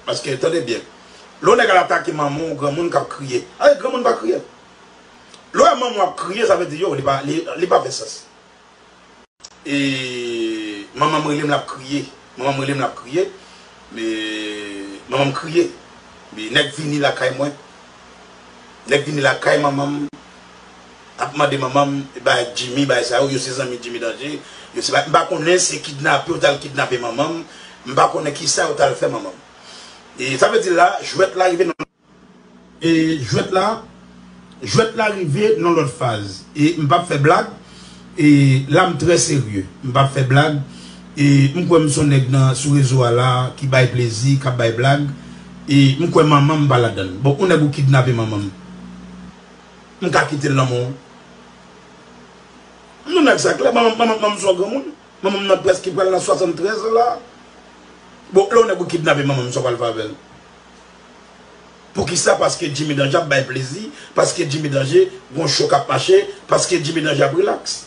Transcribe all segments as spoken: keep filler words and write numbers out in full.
Paske, tande byen, lè yon nèg al atake manman w, granmoun k ap kriye. Ay, granmoun pa kriye. Lè w wè manman w ap kriye, sa vle di, yo, li pa, li, li pa fè sans. E manman m rele m, l ap kriye. Manman m rele m, l ap kriye. E manman m kriye. E nèg vini lakay mwen. Nèg vini lakay manman m, ap mande manman m, bay Jimmy, bay sa yo, yo se zanmi Jimmy Danger. Yo se, m pa konnen se kidnape yo t al kidnape manman m. M pa konnen kisa yo t al fè manman m. E sa vle di la, jwèt la rive nan E jwèt la, jwèt la rive nan lòt faz. E m p ap fè blag. E la, m trè serye. M p ap fè blag. E m kwè m se yon nèg nan, sou rezo a la, ki bay plezi, k ap bay blag. E m kwè manman m pa ladan l. Bon, yon nèg ou kidnape manman m. M ka kite l nan men w. M di w nèg sa klè, manman, manman, manman m se yon granmoun. Manman m nan prèske pral nan swasanntrèz an la. Bon, lè yon nèg ou kidnape manman m, sa w pral fè avè l? Poukisa? Paske Jimmy Danger ap bay plezi, paske Jimmy Danger gon show k ap mache, paske Jimmy Danger ap rilaks.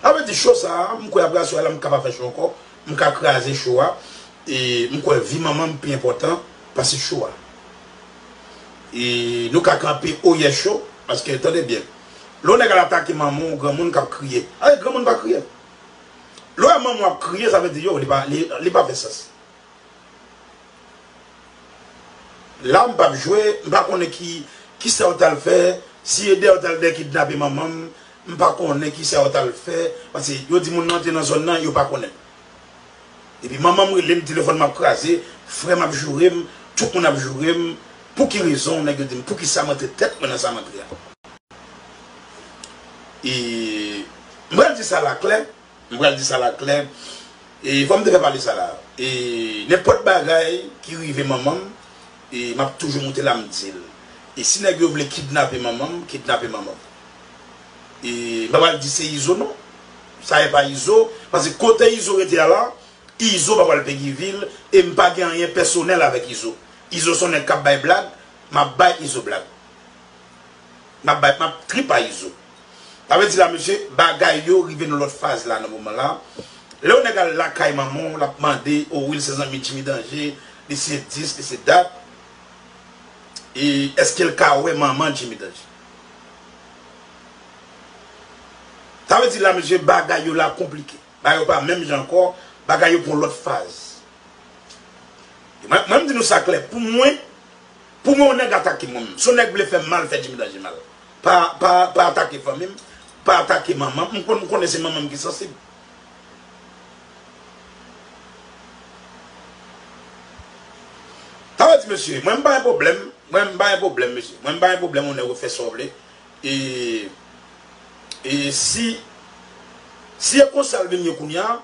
Sa vle di show sa a, m kwè apre aswè a la m ka pa fè show ankò, m ka kraze show a, e m kwè vi manman m pi enpòtan pase show a. E nou ka kanpe oyè cho, paske tande byen, lè yon nèg al atake manman w, granmoun k ap kriye. Ay, granmoun pa kriye. Lè w wè manman w ap kriye, sa vle di, yo, li pa, li, li pa fè sans. La, m p ap jwe, m pa konnen ki, kisa yo t al fè, si e dèyè yo t al dèyè kidnape manman m, m pa konnen kisa yo t al fè, paske yo di moun nan te nan zòn nan, yo pa konnen. Epi manman m rele m, telefòn m ap kraze, frè m ap joure m, tout moun ap joure m. Pou ki rezon, nèg yo di m, poukisa m antre tèt mwen nan sa m antre a? E m pral di sa la klè, m pral di sa la klè. E fò m te fè pale sa la. E nenpòt bagay ki rive manman m, e m ap toujou moute la, m di l. E si nèg yo vle kidnape manman m, kidnape manman m. E m pa pral di se Izo non. Sa e pa Izo, paske kote Izo rete a la, Izo pa pral Peguy Ville, e m pa gen anyen pèsonèl avèk Izo. Izo se yon nèg k ap bay blag, m ap bay Izo blag. M ap bay, m ap trip a Izo. Sa vle di la, mesye, bagay yo rive nan lòt faz la, nan moman la. Lè yon nèg al lakay manman w, l ap mande, o, wi, l se zanmi Jimmy Danger, li se dis, li se dat. E èske l ka wè manman Jimmy Danger? Sa vle di la, mesye, bagay yo la konplike. Bagay yo pa menm jan ankò, bagay yo pran lòt faz. Mwen, mwen, m di nou sa klè, pou mwen, pou mwen, yon nèg atake mwen menm. Si yon nèg vle fè m mal, fè Jimmy Danger mal. Pa, pa, pa atake fanmi m, pa atake manman m. M konn, m konnen se manman m ki sansib. Sa vle di, mesye, mwen, m pa gen pwoblèm. Mwen, m pa gen pwoblèm, mesye. Mwen, m pa gen pwoblèm, yon nèg ou fè sa w vle. E, e si, si e konsa l vin ye kounye a,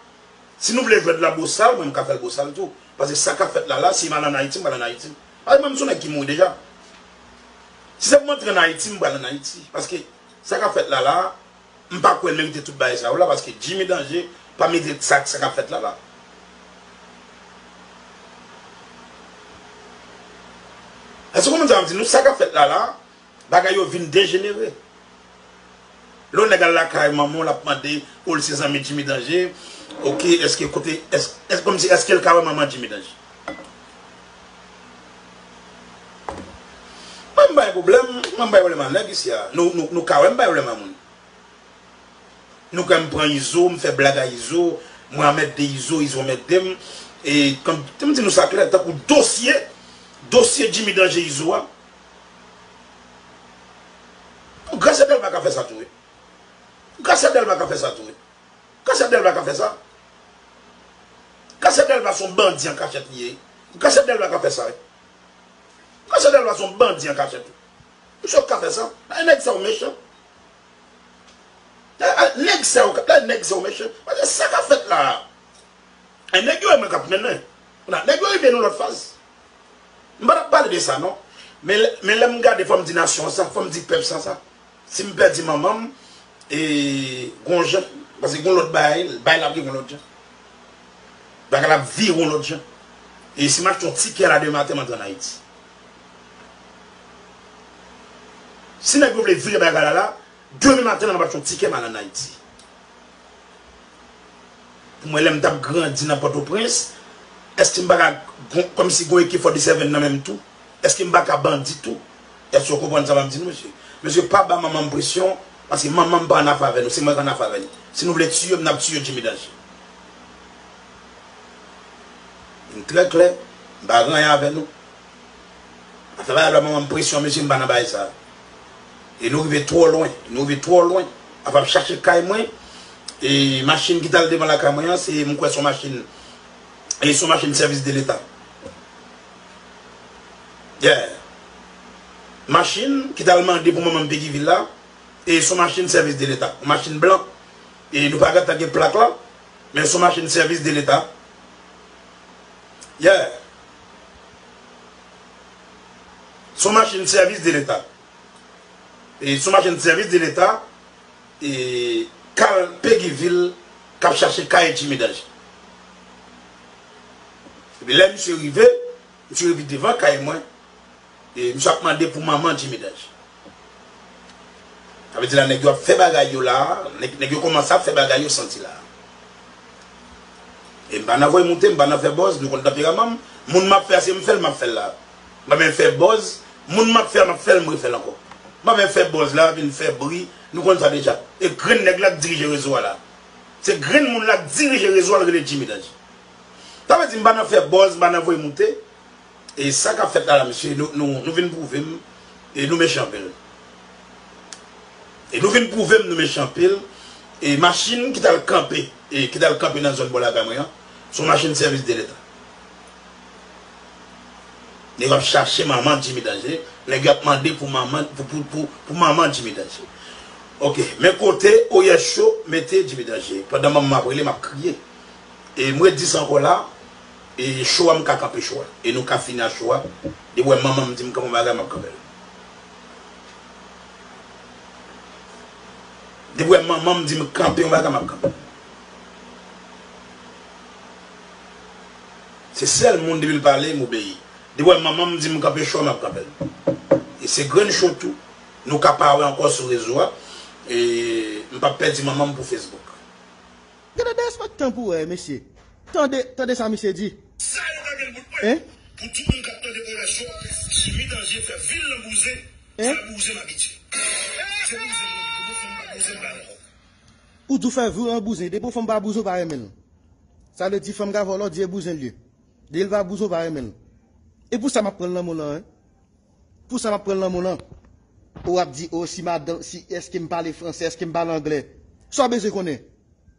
si nou vle jwèt la bosal, mwen, m ka fè l bosal tou. Paske sa k ap fèt la la, si m al ann Ayiti, m pral ann Ayiti. Ay, mwen, m se yon nèg ki mouri deja. Si se pou m antre ann Ayiti, m pral ann Ayiti. Paske sa k ap fèt la la, m pa kwè l merite tout bagay sa yo la, paske Jimmy Danger pa merite sa, sa k ap fèt la la. Èske w konprann sa m ap di nou? Sa k ap fèt la la, bagay yo vin dejenere. Lè yon nèg al lakay manman w, l ap mande, o, l se zanmi Jimmy Danger. Oke, èske kote, èske, èske, kòmsi, èske l ka wè manman Jimmy Danger? Mwen, m pa gen pwoblèm, mwen, m pa gen pwoblèm ak nèg isi a. Nou, nou, nou ka wè m pa gen pwoblèm ak moun. Nou kwè m pran Izo, m fè blag a Izo, mwen anmède Izo, Izo anmède m. E, kòm, m di nou sa klè, tankou dosye, dosye Jimmy Danger Izo a, Gracia Delva ka fè sa tou, wi. Gracia Delva ka fè sa tou, wi. Gracia Delva ka fè sa. Gracia Delva se yon bandi an kachèt li ye. Gracia Delva ka fè sa, wi. Gracia Delva se yon bandi an kachèt, wi. Misye ka fè sa. Ay, nèg sa yo mechan. Ay, ay, nèg sa yo, ay, nèg sa yo mechan. Paske sa k ap fèt la a. Ay, nèg yo e mwen k ap mennen. Kounye a, nèg yo rive nan lòt faz. M pa t ap pale de sa, non. Men, men lè m gade, fò m di nasyon an sa, fò m di pèp sa, sa. Si m pèdi manman m, e, gon jan, paske gon lòt bagay, bagay la ap gen gon lòt jan. Bagay la ap vire yon lòt jan. E si m achte yon tikè la demen maten, m antre ann Ayiti. Si nèg yo vle vire bagay la la, demen maten, m ap achte yon tikè, m al ann Ayiti. Pou mwen, lè m t ap grandi nan Pòtoprens, Èske m pa ka gon, kòmsi gon ekip forty-seven nan menm tou? Èske m pa ka bandi tou? Èske w konprann sa m ap di nou, mesye? Mesye, pa ba manman m presyon, paske manman m pa annafè avè nou, se mwen k annafè avè l. Si nou vle tiye m, n ap tiye Jimmy Danje. M trè klè, m pa gen anyen avè nou. Afè bagay la, manman m presyon, mesye, m pa nan bagay sa. E nou rive twò lwen, nou rive twò lwen. Afè ap chache kay mwen, e machin ki t al devan lakay mwen an, se, m kwè se yon machin, e se yon machin sèvis de leta. Yeah. Machin ki t al mande pou manman m Peguy Ville la, e se yon machin sèvis de leta, yon machin blan. E nou pa gentan gen plak la, men se yon machin sèvis de leta. Yeah. Se yon machin sèvis de leta. E se yon machin sèvis de leta, e k al Peguy Ville k ap chache kay Jimmy Danje. Epi lè misye rive, misye rive devan kay mwen, e misye ap mande pou manman Jimmy Danje. Sa vle di la, nèg yo ap fè bagay yo la, nèg, nèg yo kòmanse ap fè bagay yo santi la. E m pa nan voye moute, m pa nan fè buzz, nou konn tanperaman m. Moun m ap fè a, se m fè l, m ap fè l la. M pa menm fè buzz, moun m ap fè a, m ap fè l, m refè l ankò. M pa menm fè buzz la, vin fè bri, nou konn sa deja. E grenn nèg la k dirije rezo a la. Se grenn moun la k dirije rezo a, l rele Jimmy Danje. Sa vle di, m pa nan fè buzz, m pa nan voye moute. E sa k ap fèt la, la, mesye, nou, nou, nou vin pwouve m, e nou mechan anpil. E nou vin pwouve m, nou mechan anpil. E machin ki t al kanpe, e ki t al kanpe nan zòn bò lakay mwen an, se yon machin sèvis de leta. Nèg yo ap chache manman Jimmy Danje, nèg yo ap mande pou manman, pou, pou, pou, pou manman Jimmy Danje. Ok, men kote Oyè Cho mete Jimmy Danje. Pandan manman m ap rele, m ap kriye. E m redi sa ankò la, e show a m ka kanpe show a. E nou ka fini a show a. Depi w wè manman m di m kanpe yon bagay, m ap kanpe l. Depi w wè manman m di m kanpe yon bagay, m ap kanpe l. Se sèl moun depi l pale, m obeyi. Depi w wè manman m di m kanpe show a, m ap kanpe l. E se grenn show tou. Nou ka pa wè ankò sou rezo a. E m p ap pèdi manman m pou Facebook. Gade derespektan pou wè, mesye. Tande, tande sa misye di. Sa yo ka gen bout mwen. Hein? Pou tout moun k ap tande Oyè Cho, Jimmy Danje fè vil nan bouzen, hein? Fè bouzen m abitye. Se bouzen m abitye, depi fanm pa bouzen m pa ankò. Ou di w fè vil nan bouzen, depi fanm pa bouzen w pa renmen l. Sa vle di fanm ka vòlò, di e bouzen l ye. Depi l pa bouzen w pa renmen l. E pou sa m ap pran l nan men w lan, hein? Pou sa m ap pran l nan men w lan. Ou ap di, o, si madanm, si, èske m pale fransè, èske m pale anglè? Sa w bezwen konnen?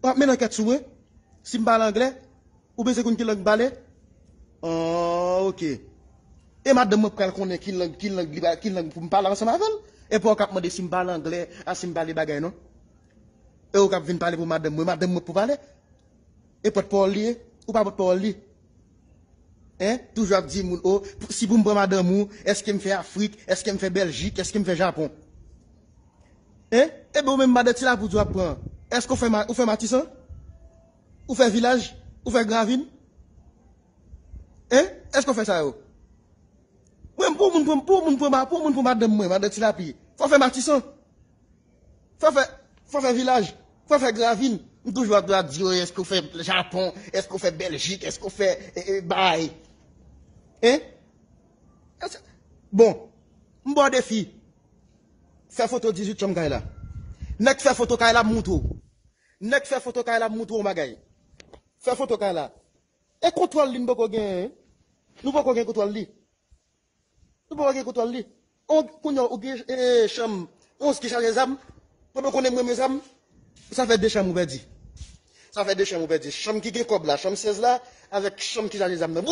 W ap mennen ankèt sou mwen? Si m pale anglè, ou bezwen konn ki lang m pale? An, ok. E madanm mwen pral konnen ki lang, ki lang li pa, ki lang pou m pale ansanm avè l? E pa w k ap mande si m pale anglè, a si m pale bagay non. E ou k ap vin pale pou madanm mwen, madanm mwen pou pale? E pòtpawòl li ye? Ou pa pòtpawòl li? Hein? Toujou ap di moun, o, si pou m pran madanm ou, èske m fè Afrik, èske m fè Bèljik, èske m fè Japon? Hein? Ebyen ou menm madan Ti Lapli w di w ap pran, èske w fè ma-, ou fè Matisan? Ou fè Vilaj? Ou fè Gran Ravin? Hein? Èske w fè sa yo? Mwen, pou moun pran, pou moun pran ma-, pou moun pran madanm mwen, madan Ti Lapli, fò w fè Matisan. Fò w fè, fò w fè Vilaj, fò w fè Gran Ravin. M toujou ap, ap di yo, èske w fè Japon, èske w fè Bèljik, èske w fè, e, e, bay? Hein? Èske, bon, m ba w defi. Fè foto dizuit chanm kay la. Nèg fè foto kay la, m montre w. Nèg fè foto kay la, m montre w yon bagay. Fè foto kay la. E kontwòl li, m poko genyen. Nou poko gen kontwòl li. Nou poko gen kontwòl li. On, kounye a, ou gen, e, chanm onz ki chaje zam. Pandan w konnen m renmen zam. Sa fè de chanm ou pèdi. Sa fè de chanm ou pèdi. Chanm ki gen kòb la, chanm sèz la, avèk chanm ki chaje zam nan.